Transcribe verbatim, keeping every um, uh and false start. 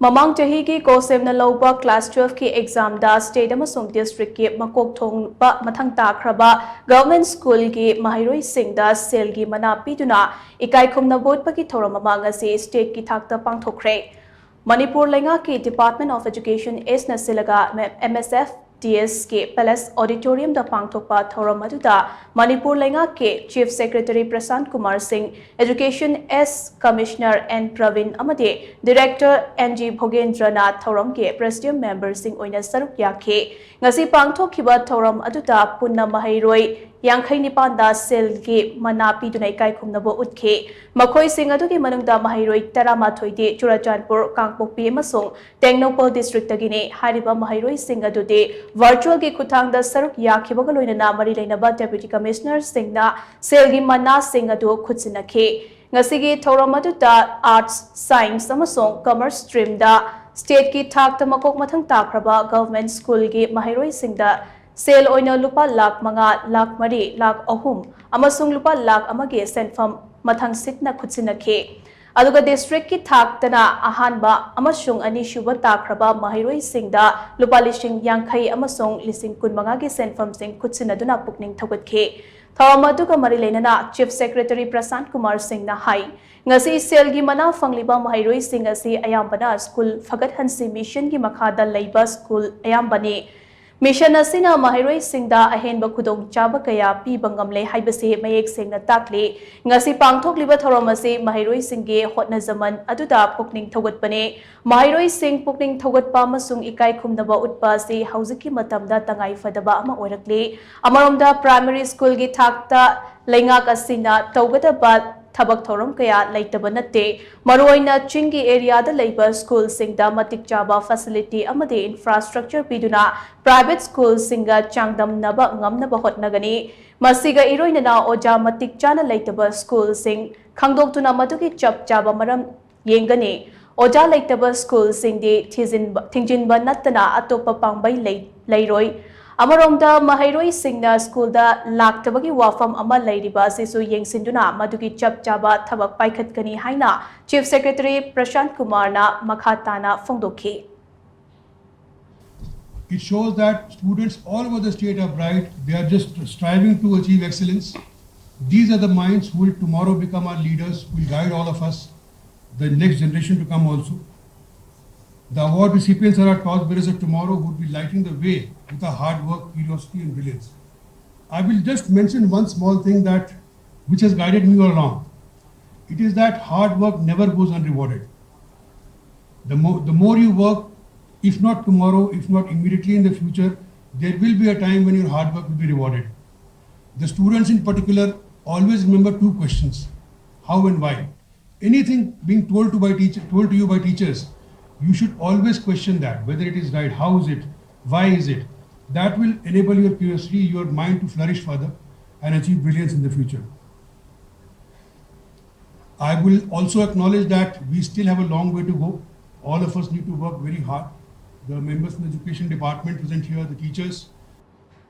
ꯃꯃꯥꯡ ꯆꯍꯤꯒꯤ ꯀꯣꯁꯦꯝꯅ ꯂꯧꯕ class twelve ꯀꯤ exam ꯗ state ꯑꯃꯁꯨꯡ district ꯀꯤ ꯃꯀꯣꯛ ꯊꯣꯡꯕ ꯃꯊꯪ ꯇꯥꯈ꯭ꯔꯕ government school ꯒꯤ ꯃꯍꯩꯔꯣꯏꯁꯤꯡꯗ ꯁꯦꯜꯒꯤ ꯃꯅꯥ ꯄꯤꯗꯨꯅ ꯏꯀꯥꯏ ꯈꯨꯝꯅꯕ ꯎꯠꯄꯒꯤ ꯊꯧꯔꯝ ꯑꯃ ꯉꯁꯤ state ꯀꯤ ꯊꯥꯛꯇ ꯄꯥꯡꯊꯣꯛꯈ꯭ꯔꯦ꯫ ꯃꯅꯤꯄꯨꯔ ꯂꯩꯉꯥꯛꯀꯤ Department of Education ꯅ ꯁꯤꯜꯂꯒ M S F D S ꯀꯤ Palace Auditorium ꯗ ꯄꯥꯡꯊꯣꯛꯄ ꯊꯧꯔꯝ ꯑꯗꯨꯗ ꯃꯅꯤꯄꯨꯔ ꯂꯩꯉꯥꯛꯀꯤ Chief Secretary ꯄ꯭ꯔꯁꯥꯟꯠ ꯀꯨꯃꯥꯔ ꯁꯤꯡ, Education S Commissioner N Praveen ꯑꯃꯗꯤ Director N G ꯚꯣꯒꯦꯟꯗ꯭ꯔꯅ ꯊꯧꯔꯝꯒꯤ president member ꯁꯤꯡ ꯑꯣꯏꯅ ꯁꯔꯨꯛ ꯌꯥꯈꯤ꯫ ꯉꯁꯤ ꯄꯥꯡꯊꯣꯛꯈꯤꯕ ꯊꯧꯔꯝ ꯑꯗꯨꯗ ꯄꯨꯟꯅ ꯃꯍꯩꯔꯣꯏ ꯌꯥꯡꯈꯩ ꯅꯤꯄꯥꯟꯗ ꯁꯦꯜꯒꯤ ꯃꯅꯥ ꯄꯤꯗꯨꯅ ꯏꯀꯥꯏ ꯈꯨꯝꯅꯕ ꯎꯠꯈꯤ꯫ ꯃꯈꯣꯏꯁꯤꯡ ꯑꯗꯨꯒꯤ ꯃꯅꯨꯡꯗ ꯃꯍꯩꯔꯣꯏ ꯇꯔꯥꯃꯥꯊꯣꯏꯗꯤ ꯆꯨꯔꯆꯥꯟꯄꯨꯔ, ꯀꯥꯡꯄꯣꯛꯄꯤ ꯑꯃꯁꯨꯡ ꯇꯦꯡꯅꯧꯄꯜ district ꯇꯒꯤꯅꯤ꯫ ꯍꯥꯏꯔꯤꯕ ꯃꯍꯩꯔꯣꯏꯁꯤꯡ ꯑꯗꯨꯗꯤ virtual ꯒꯤ ꯈꯨꯠꯊꯥꯡꯗ ꯁꯔꯨꯛ ꯌꯥꯈꯤꯕꯒ ꯂꯣꯏꯅꯅ ꯃꯔꯤ ꯂꯩꯅꯕ Deputy Commissioner ꯁꯤꯡꯅ ꯁꯦꯜꯒꯤ ꯃꯅꯥꯁꯤꯡ ꯑꯗꯨ ꯈꯨꯠꯁꯤꯟꯅꯈꯤ꯫ ꯉꯁꯤꯒꯤ ꯊꯧꯔꯝ ꯑꯗꯨꯗ Arts, Science ꯑꯃꯁꯨꯡ Commerce stream ꯗ state ꯀꯤ ꯊꯥꯛꯇ ꯃꯀꯣꯛ ꯃꯊꯪ ꯇꯥꯈ꯭ꯔꯕ government school ꯒꯤ ꯃꯍꯩꯔꯣꯏꯁꯤꯡꯗ ꯁꯦꯜ ꯑꯣꯏꯅ ꯂꯨꯄꯥ ꯂꯥꯈ ꯃꯉꯥ, ꯂꯥꯈ ꯃꯔꯤ, ꯂꯥꯈ ꯑꯍꯨꯝ ꯑꯃꯁꯨꯡ ꯂꯨꯄꯥ ꯂꯥꯈ ꯑꯃꯒꯤ ꯁꯦꯟꯐꯝ ꯃꯊꯪꯁꯤꯠꯅ ꯈꯨꯠꯁꯤꯟꯅꯈꯤ꯫ ꯑꯗꯨꯒ district ꯀꯤ ꯊꯥꯛꯇꯅ ꯑꯍꯥꯟꯕ ꯑꯃꯁꯨꯡ ꯑꯅꯤꯁꯨꯕ ꯇꯥꯈ꯭ꯔꯕ ꯃꯍꯩꯔꯣꯏꯁꯤꯡꯗ ꯂꯨꯄꯥ ꯂꯤꯁꯤꯡ ꯌꯥꯡꯈꯩ ꯑꯃꯁꯨꯡ ꯂꯤꯁꯤꯡ ꯀꯨꯟꯃꯉꯥꯒꯤ ꯁꯦꯟꯐꯝꯁꯤꯡ ꯈꯨꯠꯁꯤꯟꯅꯗꯨꯅ ꯄꯨꯛꯅꯤꯡ ꯊꯧꯒꯠꯈꯤ꯫ ꯊꯧꯔꯝ ꯑꯗꯨꯒ ꯃꯔꯤ ꯂꯩꯅꯅ Chief Secretary ꯄ꯭ꯔꯁꯥꯟꯠ ꯀꯨꯃꯥꯔ ꯁꯤꯡꯅ ꯍꯥꯏ, ꯉꯁꯤ ꯁꯦꯜꯒꯤ ꯃꯅꯥ ꯐꯪꯂꯤꯕ ꯃꯍꯩꯔꯣꯏꯁꯤꯡ ꯑꯁꯤ ꯑꯌꯥꯝꯕꯅ school ꯐꯒꯠꯍꯟꯁꯤ mission ꯒꯤ ꯃꯈꯥꯗ ꯂꯩꯕ school ꯑꯌꯥꯝꯕꯅꯤ꯫ Mission ꯑꯁꯤꯅ ꯃꯍꯩꯔꯣꯏꯁꯤꯡꯗ ꯑꯍꯦꯟꯕ ꯈꯨꯗꯣꯡꯆꯥꯕ ꯀꯌꯥ ꯄꯤꯕ ꯉꯝꯂꯦ ꯍꯥꯏꯕꯁꯤ ꯃꯌꯦꯛ ꯁꯦꯡꯅ ꯇꯥꯛꯂꯤ꯫ ꯉꯁꯤ ꯄꯥꯡꯊꯣꯛꯂꯤꯕ ꯊꯧꯔꯝ ꯑꯁꯤ ꯃꯍꯩꯔꯣꯏꯁꯤꯡꯒꯤ ꯍꯣꯠꯅꯖꯃꯟ ꯑꯗꯨꯗ ꯄꯨꯛꯅꯤꯡ ꯊꯧꯒꯠꯄꯅꯤ꯫ ꯃꯍꯩꯔꯣꯏꯁꯤꯡ ꯄꯨꯛꯅꯤꯡ ꯊꯧꯒꯠꯄ ꯑꯃꯁꯨꯡ ꯏꯀꯥꯏ ꯈꯨꯝꯅꯕ ꯎꯠꯄ ꯑꯁꯤ ꯍꯧꯖꯤꯛꯀꯤ ꯃꯇꯝꯗ ꯇꯉꯥꯏꯐꯗꯕ ꯑꯃ ꯑꯣꯏꯔꯛꯂꯤ꯫ ꯑꯃꯔꯣꯝꯗ, primary school ꯒꯤ ꯊꯥꯛꯇ ꯂꯩꯉꯥꯛ ꯑꯁꯤꯅ ꯇꯧꯒꯗꯕ ꯊꯕꯛ ꯊꯧꯔꯝ ꯀꯌꯥ ꯂꯩꯇꯕ ꯅꯠꯇꯦ꯫ ꯃꯔꯨꯑꯣꯏꯅ ꯆꯤꯡꯒꯤ area ꯗ ꯂꯩꯕ school ꯁꯤꯡꯗ ꯃꯇꯤꯛ ꯆꯥꯕ facility ꯑꯃꯗꯤ infrastructure ꯄꯤꯗꯨꯅ private school ꯁꯤꯡꯒ ꯆꯥꯡꯗꯝꯅꯕ ꯉꯝꯅꯕ ꯍꯣꯠꯅꯒꯅꯤ꯫ ꯃꯁꯤꯒ ꯏꯔꯣꯏꯅꯅ ꯑꯣꯖꯥ ꯃꯇꯤꯛ ꯆꯥꯅ ꯂꯩꯇꯕ school ꯁꯤꯡ ꯈꯪꯗꯣꯛꯇꯨꯅ ꯃꯗꯨꯒꯤ ꯆꯞ ꯆꯥꯕ ꯃꯔꯝ ꯌꯦꯡꯒꯅꯤ꯫ ꯑꯣꯖꯥ ꯂꯩꯇꯕ school ꯁꯤꯡꯗꯤ ꯊꯤꯖꯤꯟꯕ, ꯊꯤꯡꯖꯤꯟꯕ ꯅꯠꯇꯅ ꯑꯇꯣꯞꯄ ꯄꯥꯝꯕꯩ ꯂꯩ-, ꯂꯩꯔꯣꯏ꯫ ꯑꯃꯔꯣꯝꯗ, ꯃꯍꯩꯔꯣꯏꯁꯤꯡꯅ ꯁ꯭ꯀꯨꯜꯗ ꯂꯥꯛꯇꯕꯒꯤ ꯋꯥꯐꯝ ꯑꯃ ꯂꯩꯔꯤꯕ ꯑꯁꯤꯁꯨ ꯌꯦꯡꯁꯤꯟꯗꯨꯅ ꯃꯗꯨꯒꯤ ꯆꯞ ꯆꯥꯕ ꯊꯕꯛ ꯄꯥꯏꯈꯠꯀꯅꯤ ꯍꯥꯏꯅ Chief Secretary ꯄ꯭ꯔꯁꯥꯟꯠ ꯀꯨꯃꯥꯔꯅ ꯃꯈꯥ ꯇꯥꯅ ꯐꯣꯡꯗꯣꯛꯈꯤ꯫ It shows that students all over the state are bright. They are just striving to achieve excellence. These are the minds who will tomorrow become our leaders, who will guide all of us, the next generation to come also. The award recipients are our torchbearers of tomorrow, who will be lighting the way with our hard work, curiosity, and brilliance. I will just mention one small thing that which has guided me all along. It is that hard work never goes unrewarded. The more, the more you work, if not tomorrow, if not immediately in the future, there will be a time when your hard work will be rewarded. The students in particular always remember two questions: how and why. Anything being told to by teacher, told to you by teachers, you should always question that, whether it is right, how is it, why is it. That will enable your curiosity, your mind to flourish further and achieve brilliance in the future. I will also acknowledge that we still have a long way to go. All of us need to work very hard. The members from the education department present here, the teachers,